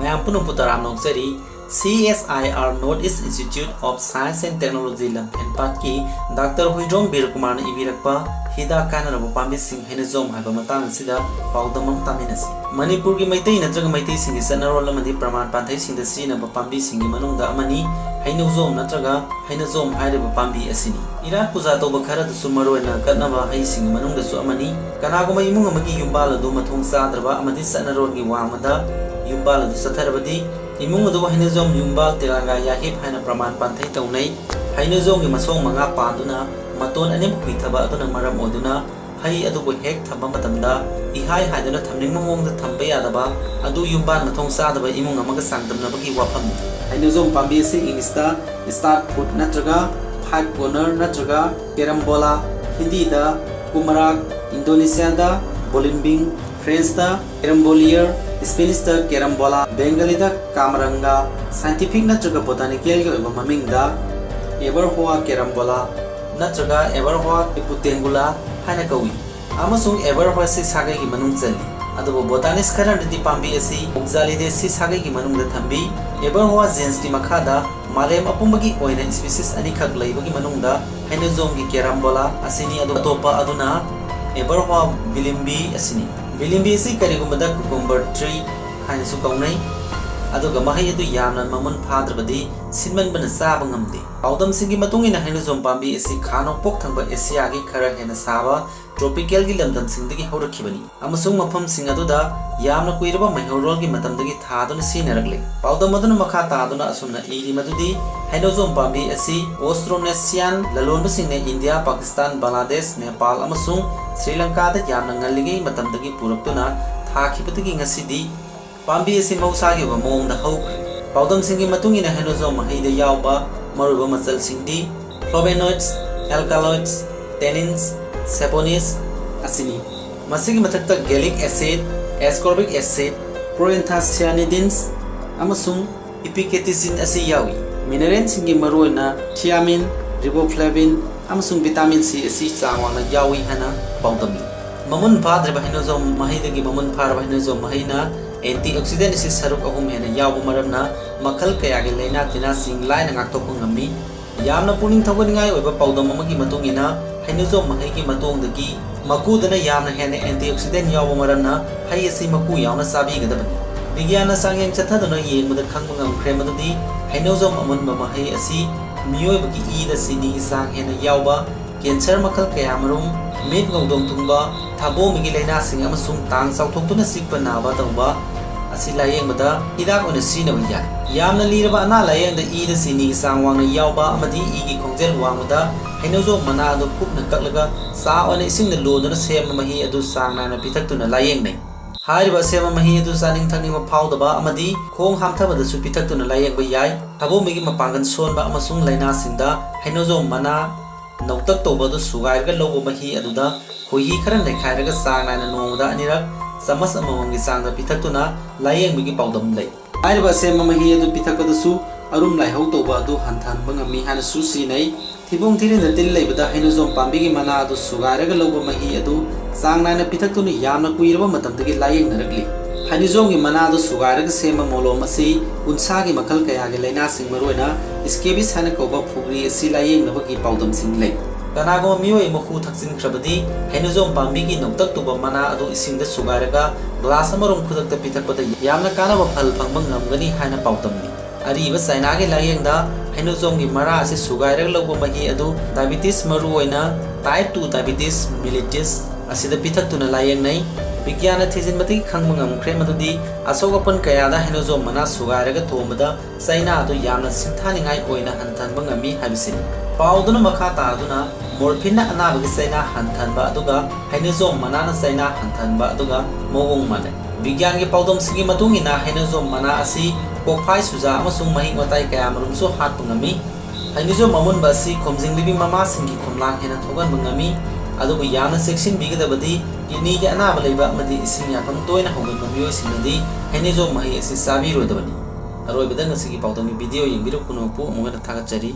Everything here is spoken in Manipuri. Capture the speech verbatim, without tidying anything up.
ꯃꯌꯥꯝ ꯄꯨꯝꯅꯃꯛꯄꯨ ꯇꯔꯥꯝꯅ ꯑꯣꯛꯆꯔꯤ꯫ C S I R, North East Institute of Science and Technology ꯂꯝꯐꯦꯜꯄꯥꯠꯀꯤ ꯗꯥꯛꯇꯔ ꯍꯨꯏꯗ꯭ꯔꯣꯝ ꯕꯤꯔꯀꯨꯃꯥꯔꯅ ꯏꯕꯤꯔꯛꯄ ꯍꯤꯗꯥꯛ ꯀꯥꯟꯅꯔꯕ ꯄꯥꯝꯕꯤꯁꯤꯡ ꯍꯩꯅꯧꯖꯣꯝ ꯍꯥꯏꯕ ꯃꯇꯥꯡ ꯑꯁꯤꯗ ꯄꯥꯎꯗꯝ ꯑꯃ ꯇꯥꯃꯤꯟꯅꯁꯤ꯫ ꯃꯅꯤꯄꯨꯔꯒꯤ ꯃꯩꯇꯩ ꯅꯠꯇ꯭ꯔꯒ ꯃꯩꯇꯩꯁꯤꯡꯒꯤ ꯆꯠꯅꯔꯣꯜ ꯑꯃꯗꯤ ꯄ꯭ꯔꯃꯥꯟ ꯄꯥꯟꯊꯩꯁꯤꯡꯗ ꯁꯤꯖꯤꯟꯅꯕ ꯄꯥꯝꯕꯤꯁꯤꯡꯒꯤ ꯃꯅꯨꯡꯗ ꯑꯃꯅꯤ ꯍꯩꯅꯧꯖꯣꯝ ꯅꯠꯇ꯭ꯔꯒ ꯍꯩꯅꯧꯖꯣꯝ ꯍꯥꯏꯔꯤꯕ ꯄꯥꯝꯕꯤ ꯑꯁꯤꯅꯤ꯫ ꯏꯔꯥꯠ ꯄꯨꯖꯥ ꯇꯧꯕ ꯈꯔꯗꯁꯨ ꯃꯔꯨꯑꯣꯏꯅ ꯀꯠꯅꯕ ꯍꯩꯁꯤꯡꯒꯤ ꯃꯅꯨꯡꯗꯁꯨ ꯑꯃꯅꯤ꯫ ꯀꯅꯥꯒꯨꯝꯕ ꯏꯃꯨꯡ ꯑꯃꯒꯤ ꯌꯨꯝꯕꯥꯜ ꯑꯗꯨ ꯃꯊꯣꯡ ꯆꯥꯗ꯭ꯔꯕ ꯑꯃꯗꯤ ꯆꯠꯅꯔꯣꯜꯒꯤ ꯋꯥꯡꯃꯗ ꯌꯨꯝꯕꯥꯜ ꯑꯗꯨ ꯆꯠꯊꯔꯕꯗꯤ, ꯏꯃꯨꯡ ꯑꯗꯨꯕꯨ ꯍꯩꯅꯧꯖꯣꯝ ꯌꯨꯝꯕꯥꯜ ꯇꯦꯂꯪꯒꯥ ꯌꯥꯍꯤꯞ ꯍꯥꯏꯅ ꯄ꯭ꯔꯃꯥꯟ ꯄꯥꯟꯊꯩ ꯇꯧꯅꯩ꯫ ꯍꯩꯅꯧꯖꯣꯝꯒꯤ ꯃꯁꯣꯡ ꯃꯉꯥ ꯄꯥꯟꯗꯨꯅ ꯃꯇꯣꯟ ꯑꯅꯤꯃꯛ ꯍꯨꯏꯊꯕ ꯑꯗꯨꯅ ꯃꯔꯝ ꯑꯣꯏꯗꯨꯅ ꯍꯩ ꯑꯗꯨꯕꯨ ꯍꯦꯛ ꯊꯝꯕ ꯃꯇꯝꯗ ꯏꯍꯥꯏ ꯍꯥꯏꯗꯨꯅ ꯊꯝꯅꯤꯡꯕ ꯃꯑꯣꯡꯗ ꯊꯝꯕ ꯌꯥꯗꯕ ꯑꯗꯨ ꯌꯨꯝꯕꯥꯟ ꯃꯊꯣꯡ ꯆꯥꯗꯕ ꯏꯃꯨꯡ ꯑꯃꯒ ꯆꯥꯡꯗꯝꯅꯕꯒꯤ ꯋꯥꯐꯝꯅꯤ꯫ ꯍꯩꯅꯧꯖꯣꯝ ꯄꯥꯝꯕꯤ ꯑꯁꯤ ꯏꯪꯂꯤꯁꯇ star fruit ꯅꯠꯇ꯭ꯔꯒ five corner ꯅꯠꯇ꯭ꯔꯒ carambola, ꯍꯤꯟꯗꯤꯗ ꯀꯨꯃꯔꯥꯛ, ꯏꯟꯗꯣꯅꯦꯁꯤꯌꯥꯗ bolimbing, ꯐ꯭ꯔꯦꯟꯁꯇ carambolure, ꯏꯁꯄꯦꯅꯤꯁꯇ carambola, ꯕꯦꯡꯒꯂꯤꯗ ꯀꯥꯃꯔꯪꯒꯥ, scientific ꯅꯠꯇ꯭ꯔꯒ botanicalꯒꯤ ꯑꯣꯏꯕ ꯃꯃꯤꯡꯗ Aberhoa carambola ꯅꯠꯇ꯭ꯔꯒ Aberhoa caputangula ꯍꯥꯏꯅ ꯀꯧꯏ꯫ ꯑꯃꯁꯨꯡ Aberhoaceae ꯁꯥꯒꯩꯒꯤ ꯃꯅꯨꯡ ꯆꯜꯂꯤ꯫ ꯑꯗꯨꯕꯨ botanist ꯈꯔꯅꯗꯤ ꯄꯥꯝꯕꯤ ꯑꯁꯤ Oxalidaceae ꯁꯥꯒꯩꯒꯤ ꯃꯅꯨꯡꯗ ꯊꯝꯕꯤ꯫ Aberhoa genesꯀꯤ ꯃꯈꯥꯗ ꯃꯥꯂꯦꯝ ꯑꯄꯨꯝꯕꯒꯤ ꯑꯣꯏꯅ species ꯑꯅꯤꯈꯛ ꯂꯩꯕꯒꯤ ꯃꯅꯨꯡꯗ ꯍꯩꯅꯧꯖꯣꯝꯒꯤ carambola ꯑꯁꯤꯅꯤ, ꯑꯗꯨꯒ ꯑꯇꯣꯞꯄ ꯑꯗꯨꯅ Aberhoa bilimbii ꯑꯁꯤꯅꯤ꯫ Bilimbii ꯑꯁꯤ ꯀꯔꯤꯒꯨꯝꯕꯗ cucumber tree ꯍꯥꯏꯅꯁꯨ ꯀꯧꯅꯩ꯫ ꯑꯗꯨꯒ ꯃꯍꯩ ꯑꯗꯨ ꯌꯥꯝꯅ ꯃꯃꯨꯟ ꯐꯥꯗ꯭ꯔꯕꯗꯤ ꯁꯤꯟꯃꯟꯕꯅ ꯆꯥꯕ ꯉꯝꯗꯦ꯫ ꯄꯥꯎꯗꯝꯁꯤꯡꯒꯤ ꯃꯇꯨꯡ ꯏꯟꯅ ꯍꯩꯅꯧꯖꯣꯝ ꯄꯥꯝꯕꯤ ꯑꯁꯤ ꯈꯥ ꯅꯣꯡꯄꯣꯛ ꯊꯪꯕ ꯑꯦꯁꯤꯌꯥꯒꯤ ꯈꯔ ꯍꯦꯟꯅ ꯁꯥꯕ tropicalꯒꯤ ꯂꯝꯗꯝꯁꯤꯡꯗꯒꯤ ꯍꯧꯔꯛꯈꯤꯕꯅꯤ ꯑꯃꯁꯨꯡ ꯃꯐꯝꯁꯤꯡ ꯑꯗꯨꯗ ꯌꯥꯝꯅ ꯀꯨꯏꯔꯕ ꯃꯩꯍꯧꯔꯣꯜꯒꯤ ꯃꯇꯝꯗꯒꯤ ꯊꯥꯗꯨꯅ ꯁꯤꯖꯤꯟꯅꯔꯛꯂꯦ꯫ ꯄꯥꯎꯗꯝ ꯑꯗꯨꯅ ꯃꯈꯥ ꯇꯥꯗꯨꯅ ꯑꯁꯨꯝꯅ ꯏꯔꯤ ꯃꯗꯨꯗꯤ, ꯍꯩꯅꯧꯖꯣꯝ ꯄꯥꯝꯕꯤ ꯑꯁꯤ Austronesian ꯂꯂꯣꯟꯕꯁꯤꯡꯅ ꯏꯟꯗꯤꯌꯥ, ꯄꯥꯀꯤꯁꯇꯥꯟ, ꯕꯪꯒ꯭ꯂꯥꯗꯦꯁ, ꯅꯦꯄꯥꯜ ꯑꯃꯁꯨꯡ ꯁ꯭ꯔꯤ ꯂꯪꯀꯥꯗ ꯌꯥꯝꯅ ꯉꯜꯂꯤꯉꯩ ꯃꯇꯝꯗꯒꯤ ꯄꯨꯔꯛꯇꯨꯅ ꯊꯥꯈꯤꯕꯗꯒꯤ ꯉꯁꯤꯗꯤ ꯄꯥꯝꯕꯤ ꯑꯁꯤ ꯃꯍꯧꯁꯥꯒꯤ ꯑꯣꯏꯕ ꯃꯑꯣꯡꯗ ꯍꯧꯈ꯭ꯔꯦ꯫ ꯄꯥꯎꯗꯝꯁꯤꯡꯒꯤ ꯃꯇꯨꯡ ꯏꯟꯅ ꯍꯩꯅꯧꯖꯣꯝ ꯃꯍꯩꯗ ꯌꯥꯎꯕ ꯃꯔꯨꯑꯣꯏꯕ ꯃꯆꯜꯁꯤꯡꯗꯤ flavonoids, alkaloids, tannins, saponins ꯑꯁꯤꯅꯤ꯫ ꯃꯁꯤꯒꯤ ꯃꯊꯛꯇ gallic acid, ascorbic acid, proanthocyanidins ꯑꯃꯁꯨꯡ epicatechin ꯑꯁꯤ ꯌꯥꯎꯏ꯫ Mineralꯁꯤꯡꯒꯤ ꯃꯔꯨꯑꯣꯏꯅ thiamine, riboflavin ꯑꯃꯁꯨꯡ vitamin C ꯑꯁꯤ ꯆꯥꯡ ꯋꯥꯡꯅ ꯌꯥꯎꯏ ꯍꯥꯏꯅ ꯄꯥꯎꯗꯝꯃꯤ꯫ ꯃꯃꯨꯟ ꯐꯥꯗ꯭ꯔꯤꯕ ꯍꯩꯅꯧꯖꯣꯝ ꯃꯍꯩꯗꯒꯤ ꯃꯃꯨꯟ ꯐꯥꯔꯕ ꯍꯩꯅꯧꯖꯣꯝ ꯃꯍꯩꯅ Antioxidant ꯑꯁꯤ ꯁꯔꯨꯛ ꯑꯍꯨꯝ ꯍꯦꯟꯅ ꯌꯥꯎꯕ ꯃꯔꯝꯅ ꯃꯈꯜ ꯀꯌꯥꯒꯤ ꯂꯥꯏꯅꯥ ꯇꯤꯟꯅꯥꯁꯤꯡ ꯂꯥꯏꯅ ꯉꯥꯛꯊꯣꯛꯄ ꯉꯝꯃꯤ꯫ ꯌꯥꯝꯅ ꯄꯨꯛꯅꯤꯡ ꯊꯧꯒꯠꯅꯤꯡꯉꯥꯏ ꯑꯣꯏꯕ ꯄꯥꯎꯗꯝ ꯑꯃꯒꯤ ꯃꯇꯨꯡ ꯏꯟꯅ, ꯍꯩꯅꯧꯖꯣꯝ ꯃꯍꯩꯒꯤ ꯃꯇꯣꯡꯗꯒꯤ ꯃꯀꯨꯗꯅ ꯌꯥꯝꯅ ꯍꯦꯟꯅ antioxidant ꯌꯥꯎꯕ ꯃꯔꯝꯅ ꯍꯩ ꯑꯁꯤ ꯃꯀꯨ ꯌꯥꯎꯅ ꯆꯥꯕꯤꯒꯗꯕꯅꯤ꯫ ꯕꯤꯒ꯭ꯌꯥꯟꯅ ꯆꯥꯡꯌꯦꯡ ꯆꯠꯊꯗꯨꯅ ꯌꯦꯡꯕꯗ ꯈꯪꯕ ꯉꯝꯈ꯭ꯔꯦ ꯃꯗꯨꯗꯤ ꯍꯩꯅꯧꯖꯣꯝ ꯑꯃꯨꯟꯕ ꯃꯍꯩ ꯑꯁꯤ ꯃꯤꯑꯣꯏꯕꯒꯤ ꯏꯗ ꯆꯤꯅꯤꯒꯤ ꯆꯥꯡ ꯍꯦꯟꯅ ꯌꯥꯎꯕ, cancer ꯃꯈꯜ ꯀꯌꯥꯃꯔꯨꯝ, ꯃꯤꯠ ꯉꯧꯗꯣꯡ ꯊꯨꯡꯕ, ꯊꯥꯕꯣꯃꯤꯒꯤ ꯂꯥꯏꯅꯥꯁꯤꯡ ꯑꯃꯁꯨꯡ ꯇꯥꯡ ꯆꯥꯎꯊꯣꯛꯇꯨꯅ ꯆꯤꯛꯄ ꯅꯥꯕ ꯇꯧꯕ ꯑꯁꯤ ꯂꯥꯌꯦꯡꯕꯗ ꯍꯤꯗꯥꯛ ꯑꯣꯏꯅ ꯁꯤꯖꯤꯟꯅꯕ ꯌꯥꯏ꯫ ꯌꯥꯝꯅ ꯂꯤꯔꯕ ꯑꯅꯥ ꯂꯥꯌꯦꯡꯗ ꯏꯗ ꯆꯤꯅꯤꯒꯤ ꯆꯥꯡ ꯋꯥꯡꯅ ꯌꯥꯎꯕ ꯑꯃꯗꯤ ꯏꯒꯤ ꯈꯣꯡꯖꯦꯜ ꯋꯥꯡꯕꯗ ꯍꯩꯅꯧꯖꯣꯝ ꯃꯅꯥ ꯑꯗꯨ ꯀꯨꯞꯅ ꯀꯛꯂꯒ ꯆꯥ ꯑꯣꯏꯅ ꯏꯁꯤꯡꯗ ꯂꯣꯟꯗꯨꯅ ꯁꯦꯝꯕ ꯃꯍꯤ ꯑꯗꯨ ꯆꯥꯡ ꯅꯥꯏꯅ ꯄꯤꯊꯛꯇꯨꯅ ꯂꯥꯌꯦꯡꯅꯩ꯫ ꯍꯥꯏꯔꯤꯕ ꯑꯁꯦꯝꯕ ꯃꯍꯤ ꯑꯗꯨ ꯆꯥꯅꯤꯡ ꯊꯛꯅꯤꯡꯕ ꯐꯥꯎꯗꯕ ꯑꯃꯗꯤ ꯈꯣꯡ ꯍꯥꯝꯊꯕꯗꯁꯨ ꯄꯤꯊꯛꯇꯨꯅ ꯂꯥꯌꯦꯡꯕ ꯌꯥꯏ꯫ ꯊꯥꯕꯣꯃꯤꯒꯤ ꯃꯄꯥꯡꯒꯜ ꯁꯣꯟꯕ ꯑꯃꯁꯨꯡ ꯂꯥꯏꯅꯥꯁꯤꯡꯗ ꯍꯩꯅꯧꯖꯣꯝ ꯃꯅꯥ ꯅꯧꯇꯛ ꯇꯧꯕ ꯑꯗꯨ ꯁꯨꯒꯥꯏꯔꯒ ꯂꯧꯕ ꯃꯍꯤ ꯑꯗꯨꯗ ꯈꯣꯏꯍꯤ ꯈꯔ ꯅꯩꯈꯥꯏꯔꯒ ꯆꯥꯡ ꯅꯥꯏꯅ ꯅꯣꯡꯃꯗ ꯑꯅꯤꯔꯛ ꯆꯥꯃꯁ ꯑꯃꯃꯝꯒꯤ ꯆꯥꯡꯗ ꯄꯤꯊꯛꯇꯨꯅ ꯂꯥꯌꯦꯡꯕꯒꯤ ꯄꯥꯎꯗꯝ ꯂꯩ꯫ ꯍꯥꯏꯔꯤꯕ ꯑꯁꯦꯝꯕ ꯃꯍꯤ ꯑꯗꯨ ꯄꯤꯊꯛꯄꯗꯁꯨ ꯑꯔꯨꯝ ꯂꯥꯏꯍꯧ ꯇꯧꯕ ꯑꯗꯨ ꯍꯟꯊꯍꯟꯕ ꯉꯝꯃꯤ ꯍꯥꯏꯅꯁꯨ ꯁꯤꯖꯤꯟꯅꯩ꯫ ꯊꯤꯕꯣꯡ ꯊꯤꯔꯤꯟꯗ ꯇꯤꯜ ꯂꯩꯕꯗ ꯍꯩꯅꯧꯖꯣꯝ ꯄꯥꯝꯕꯤꯒꯤ ꯃꯅꯥ ꯑꯗꯨ ꯁꯨꯒꯥꯏꯔꯒ ꯂꯧꯕ ꯃꯍꯤ ꯑꯗꯨ ꯆꯥꯡ ꯅꯥꯏꯅ ꯄꯤꯊꯛꯇꯨꯅ ꯌꯥꯝꯅ ꯀꯨꯏꯔꯕ ꯃꯇꯝꯗꯒꯤ ꯂꯥꯌꯦꯡꯅꯔꯛꯂꯤ꯫ ꯍꯩꯅꯧꯖꯣꯝꯒꯤ ꯃꯅꯥ ꯑꯗꯨ ꯁꯨꯒꯥꯏꯔꯒ ꯁꯦꯝꯕ ꯃꯣꯂꯣꯝ ꯑꯁꯤ ꯎꯟꯁꯥꯒꯤ ꯃꯈꯜ ꯀꯌꯥꯒꯤ ꯂꯥꯏꯅꯥꯁꯤꯡ, ꯃꯔꯨꯑꯣꯏꯅ scabies ꯍꯥꯏꯅ ꯀꯧꯕ ꯐꯨꯒ꯭ꯔꯤ ꯑꯁꯤ ꯂꯥꯌꯦꯡꯅꯕꯒꯤ ꯄꯥꯎꯗꯝꯁꯤꯡ ꯂꯩ꯫ ꯀꯅꯥꯒꯨꯝꯕ ꯃꯤꯑꯣꯏ ꯑꯃ ꯍꯨ ꯊꯛꯆꯤꯟꯈ꯭ꯔꯕꯗꯤ ꯍꯩꯅꯧꯖꯣꯝ ꯄꯥꯝꯕꯤꯒꯤ ꯅꯧꯇꯛ ꯇꯧꯕ ꯃꯅꯥ ꯑꯗꯨ ꯏꯁꯤꯡꯗ ꯁꯨꯒꯥꯏꯔꯒ glass ꯑꯃꯔꯣꯝ ꯈꯨꯗꯛꯇ ꯄꯤꯊꯛꯄꯗ ꯌꯥꯝꯅ ꯀꯥꯟꯅꯕ ꯐꯜ ꯐꯪꯕ ꯉꯝꯒꯅꯤ ꯍꯥꯏꯅ ꯄꯥꯎꯗꯝꯃꯤ꯫ ꯑꯔꯤꯕ ꯆꯥꯏꯅꯥꯒꯤ ꯂꯥꯌꯦꯡꯗ ꯍꯩꯅꯧꯖꯣꯝꯒꯤ ꯃꯔꯥ ꯑꯁꯤ ꯁꯨꯒꯥꯏꯔꯒ ꯂꯧꯕ ꯃꯍꯤ ꯑꯗꯨ diabetes, ꯃꯔꯨꯑꯣꯏꯅ type two diabetes mellitus ꯑꯁꯤꯗ ꯄꯤꯊꯛꯇꯨꯅ ꯂꯥꯌꯦꯡꯅꯩ꯫ ꯕꯤꯒ꯭ꯌꯥꯟꯅ ꯊꯤꯖꯤꯟꯕꯗꯒꯤ ꯈꯪꯕ ꯉꯝꯈ꯭ꯔꯦ ꯃꯗꯨꯗꯤ ꯑꯁꯣꯛ ꯑꯄꯟ ꯀꯌꯥꯗ ꯍꯩꯅꯧꯖꯣꯝ ꯃꯅꯥ ꯁꯨꯒꯥꯏꯔꯒ ꯊꯣꯝꯕꯗ ꯆꯩꯅꯥ ꯑꯗꯨ ꯌꯥꯝꯅ ꯁꯤꯡꯊꯥꯅꯤꯡꯉꯥꯏ ꯑꯣꯏꯅ ꯍꯟꯊꯍꯟꯕ ꯉꯝꯃꯤ ꯍꯥꯏꯕꯁꯤꯅꯤ꯫ ꯄꯥꯎꯗꯨꯅ ꯃꯈꯥ ꯇꯥꯔꯗꯨꯅ morphinꯅ ꯑꯅꯥꯕꯒꯤ ꯆꯩꯅꯥ ꯍꯟꯊꯍꯟꯕ ꯑꯗꯨꯒ ꯍꯩꯅꯧꯖꯣꯝ ꯃꯅꯥꯅ ꯆꯩꯅꯥ ꯍꯟꯊꯍꯟꯕ ꯑꯗꯨꯒ ꯃꯑꯣꯡ ꯃꯥꯟꯅꯩ꯫ ꯕꯤꯒ꯭ꯌꯥꯟꯒꯤ ꯄꯥꯎꯗꯝꯁꯤꯡꯒꯤ ꯃꯇꯨꯡ ꯏꯟꯅ ꯍꯩꯅꯧꯖꯣꯝ ꯃꯅꯥ ꯑꯁꯤ ꯀꯣꯛꯐꯥꯏ, ꯁꯨꯖꯥ ꯑꯃꯁꯨꯡ ꯃꯍꯤꯛ ꯃꯇꯥꯏ ꯀꯌꯥꯃꯔꯨꯝꯁꯨ ꯍꯥꯠꯄ ꯉꯝꯃꯤ꯫ ꯍꯩꯅꯧꯖꯣꯝ ꯑꯃꯨꯟꯕ ꯑꯁꯤ ꯈꯣꯝꯖꯤꯟꯕꯤꯕꯤ ꯃꯃꯥꯁꯤꯡꯒꯤ ꯈꯣꯝꯂꯥꯡ ꯍꯦꯟꯅ ꯊꯣꯛꯍꯟꯕ ꯉꯝꯃꯤ, ꯑꯗꯨꯕꯨ ꯌꯥꯝꯅ ꯆꯦꯛꯁꯤꯟꯕꯤꯒꯗꯕꯗꯤ kidneyꯒꯤ ꯑꯅꯥꯕ ꯂꯩꯕ ꯑꯃꯗꯤ ꯏꯁꯤꯡ ꯌꯥꯐꯝ ꯇꯣꯏꯅ ꯍꯧꯒꯟꯕ ꯃꯤꯑꯣꯏꯁꯤꯡꯅꯗꯤ ꯍꯩꯅꯧꯖꯣꯝ ꯃꯍꯩ ꯑꯁꯤ ꯆꯥꯕꯤꯔꯣꯏꯗꯕꯅꯤ꯫ ꯑꯔꯣꯏꯕꯗ ꯉꯁꯤꯒꯤ ꯄꯥꯎꯗꯝꯒꯤ video ꯌꯦꯡꯕꯤꯔꯛꯄ ꯄꯨꯝꯅꯃꯛꯄꯨ ꯑꯃꯨꯛ ꯍꯟꯅ ꯊꯥꯒꯠꯆꯔꯤ꯫